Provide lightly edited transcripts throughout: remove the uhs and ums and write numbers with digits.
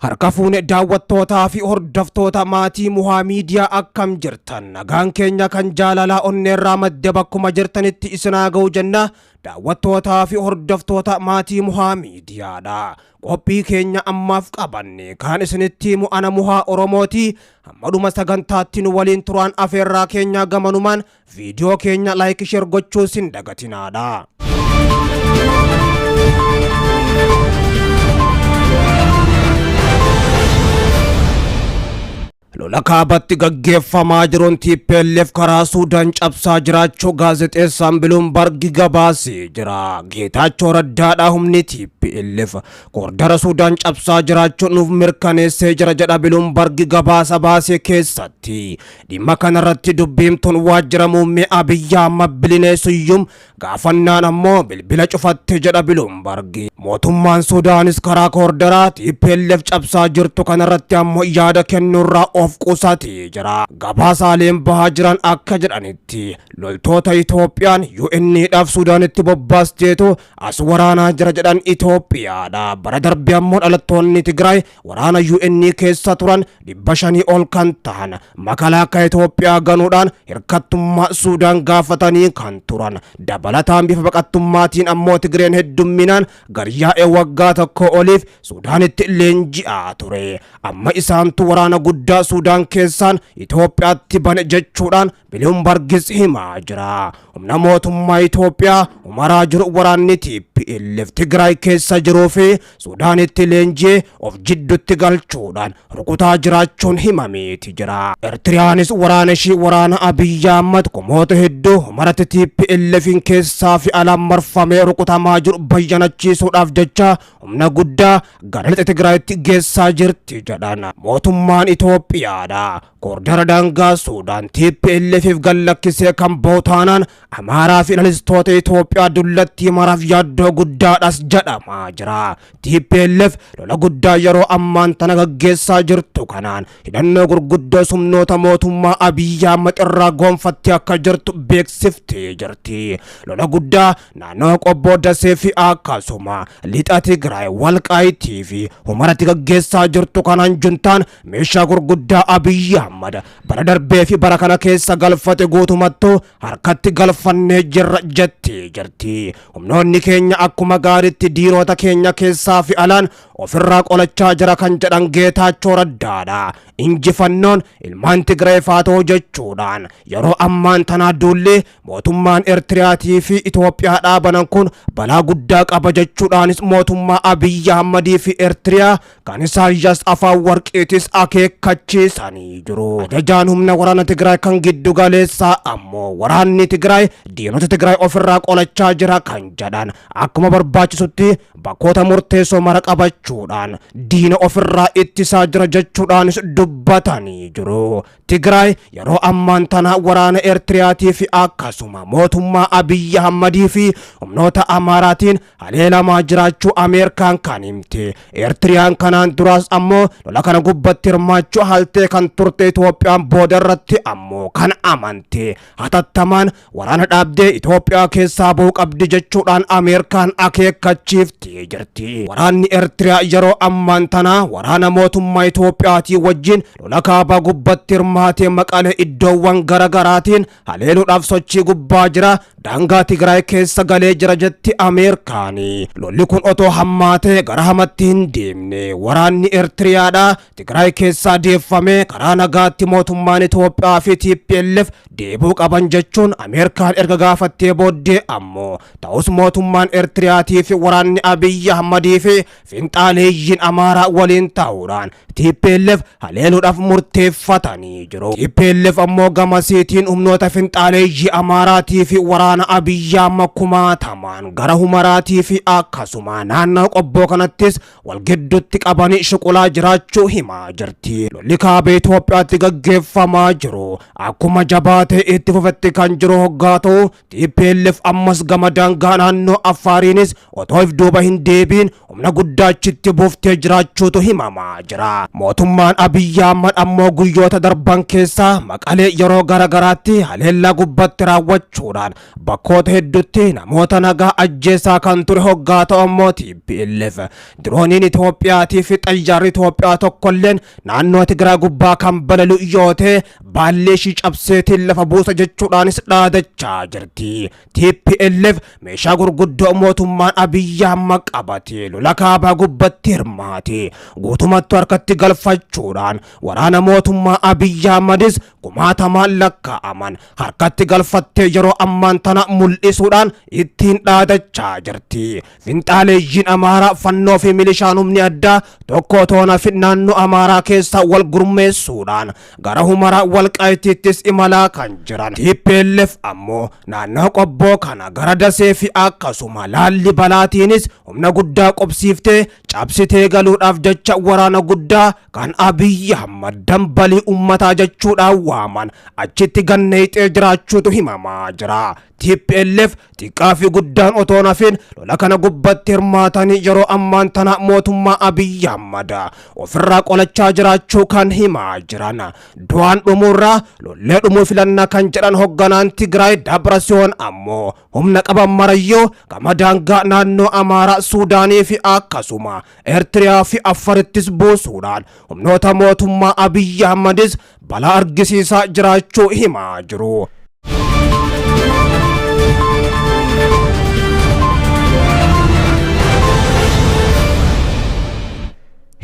Harka fuune daawwattootaa fi hordoftoota maatii Muhaa Miidiyaa, akkam jirtan? Nagaan keenya kan jaalalaa onneerraa madde bakkuma jirtanitti isin haa ga'u jenna. Daawwattootaa fi hordoftoota maatii Muhaa Miidiyaadha. Qophii keenya ammaaf qabanne kan isinitti himu ana Muhaa Oromooti. Hamma dhuma sagantaatti nu waliin turaan afeerraa keenya. Gamanumaan viidiyoo keenya like, share gochuu sin dagatinaadha. Lola kaabatti gaggeeffamaa jiruun TPLF karaa Suudaan cabsaa jiraachuu gaazexeessaan Biluumbargi gabaasee jira. Geetaachoo Raddaadhaa humni TPLF koordara Suudaan cabsaa jiraachuu nuuf mirkaneessee jira jedha Biluumbargi gabaasa baasee keessatti. Dhimma kanarratti dubbiimtuun waajjira muummee Abiyyi Ahmad Bilinee Suyyum gaafannaan ammoo bilbila cufatte jedha Biluumbargi. Mootummaan Sudaanis karaa koordaraa TPLF cabsaa jirtu kanarratti ammoo yaada kennuurraa of qusatee jira. Gabaasaaleen bahaa jiran akka jedhanitti, loltoota Itoophiyaan UN'dhaaf Sudaanitti bobbaasteetu as waraanaa jira jedhan Itoophiyaadha. Bara darbe ammoo dhalattoonni Tigraay waraana UN keessa turan 500 ol kan ta'an makalaakaa Itoophiyaa ganuudhaan hirkattummaa Suudaan gaafatanii kan turan. Dabalataan bifa baqattummaatiin ammoo Tigreen heddumminaan garyaa'ee waggaa tokko oliif Suudaanitti leenji'aa ture. Amma isaantu waraana guddaa Suudaan keessaan Itoophiyaatti bane jechuudhaan Biluumbargis himaa jira. Humna mootummaa Itoophiyaa umaraa jiru waraanni TPLF Tigraay keessa jiruu fi Suudaanitti leenji'ee of jidduutti galchuudhaan rukutaa jiraachuun himameeti jira. Ertiriyaanis waraana ishii waraana Abiyyi Ahmad kumoota hedduu umaratti TPLFin keessaa fi alaan marfamee rukutamaa jiru bayyanachiisuudhaaf jecha humna guddaa gara lixa Tigraayitti geessaa jirti jedhan. Mootummaan Itoophiyaadha. Koordara daangaa Suudaan TPLFif gallakkisee kan bahu taanaan Amaaraa fi lalistoota Itoophiyaa dullattii maraaf yaaddoo guddaadhas jedhamaa jira. TPLF lola guddaa yeroo ammaan tana gaggeessaa jirtu kanaan hidhannoo gurguddoo humnoota mootummaa Abiyyi Ahmad irraa gonfattee akka jirtu beeksiftee jirti. Lola guddaa naannoo Qobboo, Dasee fi akkasuma lixa Tigraay Walqaayitii fi Humaratti gaggeessaa jirtu kanaan juntaan meeshaa gurguddaa Abiyyi Ahmad bara darbee fi bara kana keessa galfate guutumattuu harkatti galfannee jirra jettee jirti. Humnoonni keenya akkuma gaariitti diinota keenya keessaa fi alaan ofirraa qolachaa jira kan jedhan Geetaachoo Raddaadha. Injifannoon ilmaan Tigraay ta'uu jechuudhaan yeroo ammaan tanaa duullee mootummaan Eertiriyaatii fi Itoophiyaa dhaabanan kun balaa guddaa qaba jechuudhaanis mootummaa Abiyyi Ahmadii fi Eertiriyaa kan Isaayyaas Afaan Warqiitis akeekkachiisanii jiru. Ajajaan humna waraana Tigraay kan giddu galeessaa ammoo waraanni Tigraay diinota Tigraay ofirraa qolachaa jira kan jedhan, akkuma barbaachisutti bakkoota murteessoo mara qabachuudhaan diina ofirraa ittisaa jira jechuudhaanis dubbatanii jiru. Tigraay yeroo ammaan tana waraana Eertiriyaatii fi akkasuma mootummaa Abiyyi Ahmadii fi humnoota Amaaraatiin haleelamaa jiraachuu Ameerikaan kan himte. Eertiriyaan kanaan duraas ammoo lola kana gubbatti hirmaachuu haltee kan turte Itoophiyaan booda irratti ammoo kan amante hatattamaan waraana dhaabdee Itoophiyaa keessaa bahuu qabdi jechuudhaan Ameerikaan akeekkachiiftee jirti. Waraanni Eertiriyaa yeroo ammaan tana waraana mootummaa Itoophiyaatii wajjin lola kaabaa gubbatti hirmaatee Maqalee iddoowwan garagaraatiin haleeluudhaaf sochii gubbaa jira. Daangaa Tigraay keessa galee jira jetti Ameerikaani. Lolli kun otoo hammaatee gara hamatti hin deemne waraanni Eertiriyaadha Tigraay keessaa deeffamee karaa nagaatti mootummaan Itoophiyaa fi TPLF deebuu qaban jechuun Ameerikaan erga gaafattee booddee ammoo ta'us mootummaan Eertiriyaatii fi waraanni Abiyyi Ahmadii fi finxaaleeyyiin Amaaraa waliin ta'uudhaan TPLF haleeluudhaaf murteeffatanii jiru. TPLF ammoo gamasiitiin humnoota finxaaleeyyii Amaaraatii fi waraana Abiyyi Ahmad kumaatamaan gara Humaraatii fi akkasuma naannoo Qobboo kanattis wal gidduutti qabanii shuqulaa jiraachuu himaa jirti. Lolli kaaba Itoophiyaatti gaggeeffamaa jiru akkuma Akkuma jabaatee itti fufetti kan jiru hoggaa ta'u, TPLF ammas gama daangaa naannoo Affaariinis otoo if duuba hin deebiin humna guddaa achitti buuftee jiraachuutu himamaa jira. Mootummaan Abiyyi Ahmad ammoo guyyoota darban keessaa Maqalee yeroo garagaraatti haleellaa gubbatti raawwachuudhaan bakkoota hedduutti namoota nagaa ajjeesaa kan ture hoggaa ta'u, ammoo TPLF dirooniin Itoophiyaatii fi xayyaarri Itoophiyaa tokkolleen naannoo Tigraay gubbaa kan balalu yoo ta'e baallee ishii cabseetiin lafa buusa jechuudhaanis dhaadachaa jirti. TPLF meeshaa gurguddoo mootummaan Abiyyi Ahmad qabate lola kaabaa gubbatti hirmaate guutumatti harkatti galfachuudhaan waraana mootummaa Abiyyi Ahmadis kumaatamaan lakkaa'aman harkatti galfattee yeroo ammaan tana mul'isuudhaan ittiin dhaadachaa jirti. Finxaaleeyyiin Amaaraa, Fannoo fi milishaan humni addaa tokko toona fi naannoo Amaaraa keessa wal gurmeessuudhaan gara Humaraa Walqaayitiittis imalaa kan jiran. TPLF ammoo naannoo Qobboo kana gara Dasee fi akkasuma Laallibalaatiinis humna guddaa qubsiiftee cabsitee galuudhaaf jecha waraana guddaa kan Abiyyi Ahmad dambalii uummataa jechuudhaan waaman achitti ganneexee jiraachuutu himamaa jira. TPLF xiqqaa fi guddaan otoo nafin lola kana gubbatti hirmaatanii yeroo ammaan tana mootummaa Abiyyi Ahmad ofirraa qolachaa jiraachuu kan himaa jiran. Du'aan dhumuurraa lollee dhumuu filannaa kan jedhan hogganaan Tigraay Dabrasiyoon ammoo humna qaban marayyoo gama daangaa naannoo Amaaraa, Suudaanii fi akkasuma Eertiriyaa fi Affarittis buusuudhaan humnoota mootummaa Abiyyi Ahmadis balaa argisiisaa jiraachuu himaa jiru.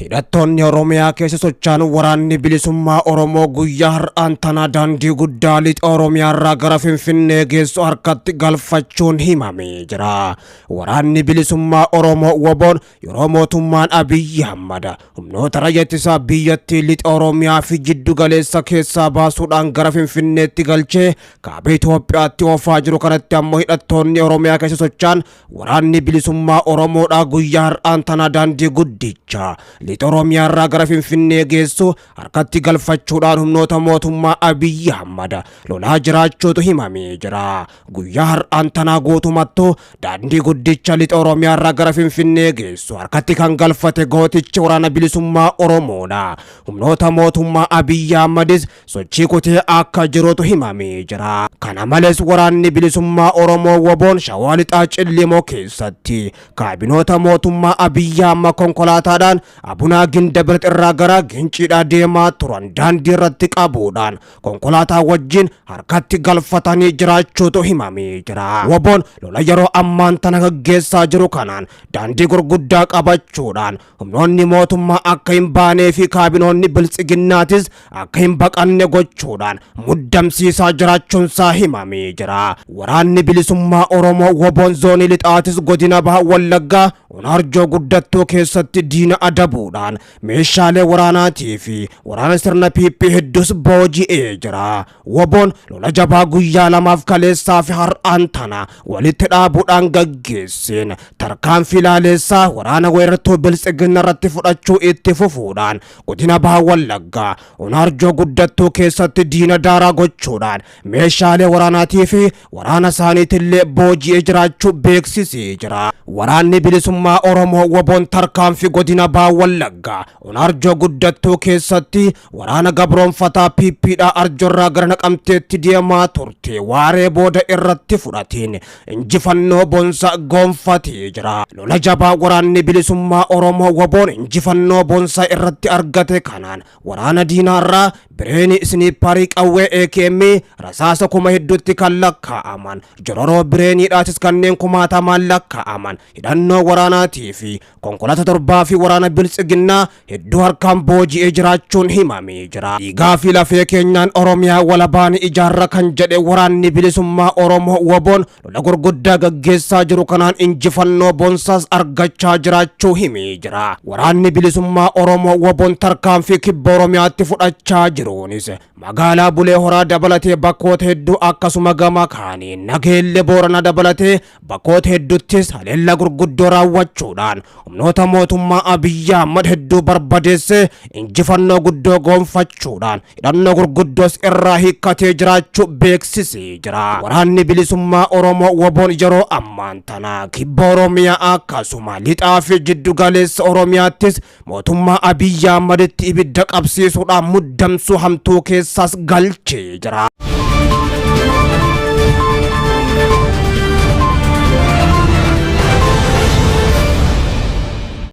Hidhattoonni Oromiyaa keessa socho'an waraanni bilisummaa Oromoo guyyaa har'aan tana daandii guddaa lixa Oromiyaa irraa gara Finfinnee geessu harkatti galfachuun himamee jira. Waraanni bilisummaa Oromoo WBOn yeroo mootummaan Abiyyi Ahmad humnoota raayyaa ittisaa biyyattii lixa Oromiyaa fi jiddu galeessa keessaa baasuudhaan gara Finfinneetti galchee kaaba Itoophiyaatti oofaa jiru kanatti ammoo hidhattoonni Oromiyaa keessa socho'an waraanni bilisummaa Oromoodhaa guyyaa har'aan tana daandii guddicha lixa Oromiyaa irraa gara Finfinnee geessu harkatti galfachuudhaan humnoota mootummaa Abiyyi Ahmad lolaa jiraachuutu himamee jira. Guyyaa har'aan tanaa guutumattuu daandii guddicha lixa Oromiyaa irraa gara Finfinnee geessu harkatti kan galfate gootichi waraana bilisummaa Oromoodha. Humnoota mootummaa Abiyyi Ahmadis sochii kutee akka jirutu himamee jira. Kana malees waraanni bilisummaa Oromoo WBOn Shawaa Lixaa Cillimoo keessatti kaabinoota mootummaa Abiyyi Ahmad konkolaataadhaan Abunaa Gindabirat irraa gara Ginciidhaa deemaa turan daandii irratti qabuudhaan konkolaataa wajjin harkatti galfatanii jiraachuutu himamee jira. WBOn lola yeroo ammaan tana gaggeessaa jiru kanaan daandii gurguddaa qabachuudhaan humnoonni mootummaa akka hin baanee fi kaabinoonni biltsiginnaatis akka hin baqanne gochuudhaan muddamsiisaa jiraachuunsaa himamee jira. Waraanni bilisummaa Oromoo WBOn zoonii lixaatis godina baha Wallaggaa Onaarjoo guddattuu keessatti diina adabuudhaan meeshaalee waraanaatii fi waraana sirna PP hedduus booji'ee jira. WBOn lola jabaa guyyaa lamaaf kaleessaa fi har'aan tana walitti dhaabuudhaan gaggeesseen tarkaanfii laaleessaa waraana weerartuu biltsiginna irratti fudhachuu itti fufuudhaan godina baha Wallaggaa Onaarjoo guddattuu keessatti diina daaraa gochuudhaan meeshaalee waraanaatii fi waraana isaaniitillee booji'ee jiraachuu beeksisee jira. Waraanni bilisummaa Oromoo WBOn tarkaanfii godina baha Wallaggaa Onaarjoo guddattuu keessatti waraana gabroonfataa PPdhaa Arjorraa gara Naqamteetti deemaa turte waaree booda irratti fudhateen injifannoo bonsa gonfatee jira. Lola jabaa waraanni bilisummaa Oromoo WBOn injifannoo bonsa irratti argate kanaan waraana diinaarraa bireenii isniipparii, qawwee AKM, rasaasa kuma hedduutti kan lakkaa'aman, jororoo bireeniidhaatis kanneen kumaatamaan lakkaa'aman, hidhannoo waraanaatii fi konkolaataa 7 fi waraana biltsiginnaa hedduu harkaan booji'ee jiraachuun himamee jira. Dhiigaa fi lafee keenyaan Oromiyaa walabaan ijaarra kan jedhe waraanni bilisummaa Oromoo WBOn lola gurguddaa gaggeessaa jiru kanaan injifannoo bonsaas argachaa jiraachuu himee jira. Waraanni bilisummaa Oromoo WBOn tarkaanfii kibba Oromiyaatti fudhachaa jiruunis magaalaa Bulee Horaa dabalatee bakkoota hedduu, akkasuma gama kaaniin Nageelle Booranaa dabalatee bakkoota hedduuttis haleellaa gurguddoo raawwachuudhaan humnoota mootummaa Abiyyi Ahmad hedduu barbadeessee injifannoo guddoo goonfachuudhaan hidhannoo gurguddoos irraa hiikkatee jiraachuu beeksisee jira. Waraanni Bilisummaa Oromoo WBOn yeroo ammaan tana kibba Oromiyaa akkasuma lixaa fi jiddu galeessa Oromiyaattis mootummaa Abiyyi Ahmaditti ibidda qabsiisuudhaan muddamsuu hamtuu keessaas galchee jira.